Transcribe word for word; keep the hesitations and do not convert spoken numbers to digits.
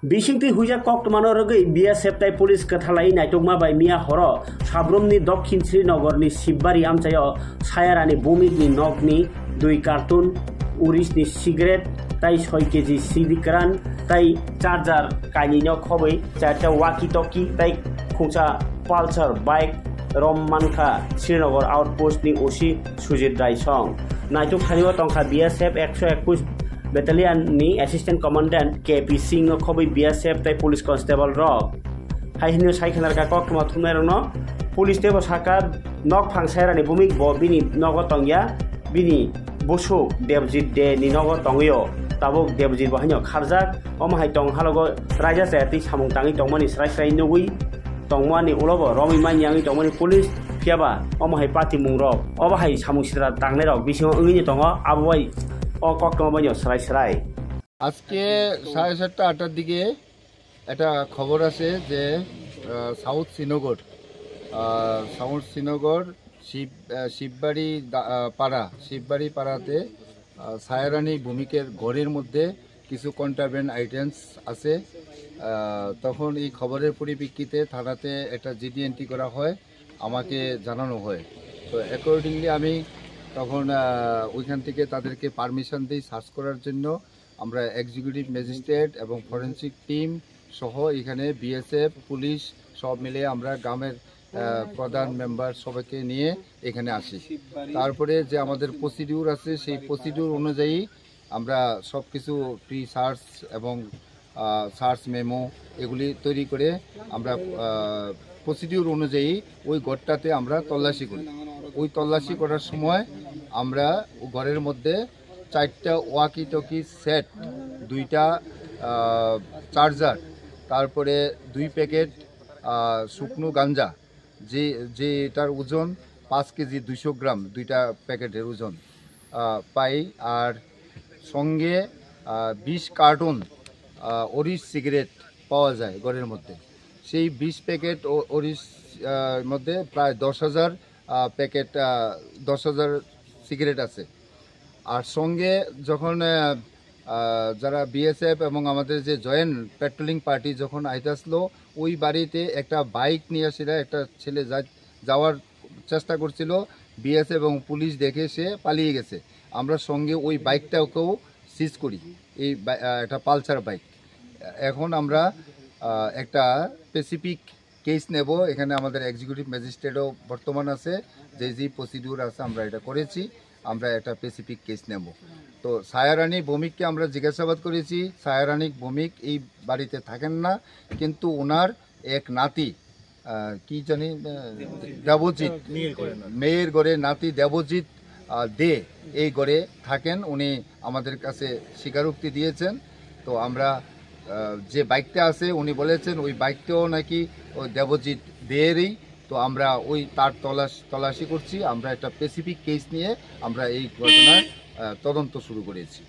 Bisingtwi huijak koktwmano rwgwi B S F tai police kwthalai naitukma bai miya horo Sabrumni Dokhin Srinagarni Sibari amchaio Sayarani Bhumikni nokni dui carton, urisni cigarette tai soi keji sidi kwran tai charger kainwino khobwi charta walkie talkie tai khungsa Pulsar bike rom mankha Srinagar outpost ni O C Sujit Rai song. Naituk thani o tongkha B S F ekso ekush Battalion ni Assistant Commandant K P Singh no khobwi B S F tai police constable rok. Hai hwnwi sai khna rwkha koktwma thumnairokno, police teibo sakha nok phang Sayarani Bhumik bo bini nogo tongya, bini bwswk Debjit De ni nogo tongwio, tabuk Debjit bo haino kharjak, omo hai tong halogo raida chaya twi samung tangwi tongmani srai srai nugwi tongmani ulobo romwi manya wngwi tongmani police, phiyaba omo hai patimung rok, obo hai samung sitra tangnai rok bisingo wngwi tongo, abo bai o koktwma bai no srai srai. আজকে সাড়ে সাতটা আটটার দিকে একটা খবর আছে যে আহ, সাউথ শ্রীনগর আহ, সাউথ শ্রীনগর শিব আহ, শিববাড়ি দা- আহ, পাড়া শিববাড়ি পাড়াতে আহ, সায়ারানি ভৌমিকের ঘরের মধ্যে কিছু কন্ট্রাব্যান্ড আইটেমস আছে। আহ, তখন এই খবরের পরিপ্রেক্ষিতে থানাতে একটা জিডি এন্ট্রি করা হয়, আমাকে জানানো হয়। তো অ্যাকর্ডিংলি আমি তখন আহ, ওইখান থেকে তাদেরকে পারমিশন দিই সার্চ করার জন্য। আমরা এক্সিকিউটিভ ম্যাজিস্ট্রেট এবং ফরেনসিক টিম সহ এখানে বিএসএফ, পুলিশ সব মিলে আমরা গ্রামের আহ, প্রধান মেম্বার সবাইকে নিয়ে এখানে আসি। তারপরে যে আমাদের প্রসিডিউর আছে, সেই প্রসিডিউর অনুযায়ী আমরা সব কিছু প্রি সার্চ এবং সার্চ মেমো এগুলি তৈরি করে আমরা প্রসিডিউর অনুযায়ী ওই ঘরটাতে আমরা তল্লাশি করি। ওই তল্লাশি করার সময় আমরা ঘরের মধ্যে চারটা ওয়াকি টকি সেট, দুইটা চার্জার, তারপরে দুই প্যাকেট শুকনো গাঞ্জা, যে যেটার ওজন পাঁচ কেজি দুইশো গ্রাম, দুইটা প্যাকেটের ওজন আহ, পাই। আর সঙ্গে আহ, বিশ কার্টন আহ, অরিশ সিগারেট পাওয়া যায় ঘরের মধ্যে। সেই বিশ প্যাকেট অ- অরিশ আহ, মধ্যে প্রায় দশ হাজার আহ, প্যাকেট আহ, দশ হাজার সিগারেট আছে। আর সঙ্গে যখন আহ, আহ, যারা বিএসএফ এবং আমাদের যে জয়েন্ট পেট্রোলিং পার্টি যখন আইতাসলো, ওই বাড়িতে একটা বাইক নিয়ে আসিরা একটা ছেলে যা- যাওয়ার চেষ্টা করছিল। বিএসএফ এবং পুলিশ দেখে সে পালিয়ে গেছে। আমরা সঙ্গে ওই বাইকটাকেও সিজ করি। এই বা- আহ, একটা পালসার বাইক। এখন আমরা আহ, একটা স্পেসিফিক কেস নেব। এখানে আমাদের এক্সিকিউটিভ ম্যাজিস্ট্রেটও বর্তমান আছে। যে যে প্রসিডিউর আছে আমরা এটা করেছি। আমরা একটা স্পেসিফিক কেস নেব। তো সায়ারানি ভৌমিককে আমরা জিজ্ঞাসাবাদ করেছি। সায়ারানি ভৌমিক এই বাড়িতে থাকেন না, কিন্তু ওনার এক নাতি আহ, কি জানি আহ, দেবজিৎ, মেয়ের ঘরে নাতি দেবজিৎ আহ, দে এই ঘরে থাকেন। উনি আমাদের কাছে স্বীকারোক্তি দিয়েছেন। তো আমরা আহ, যে বাইকটা আছে উনি বলেছেন ওই বাইকটাও নাকি ওই দেবজিৎ দেয়েরই। তো আমরা ওই তার তলাশ তল্লাশি করছি। আমরা একটা স্পেসিফিক কেস নিয়ে আমরা এই ঘটনার আহ, তদন্ত শুরু করেছি।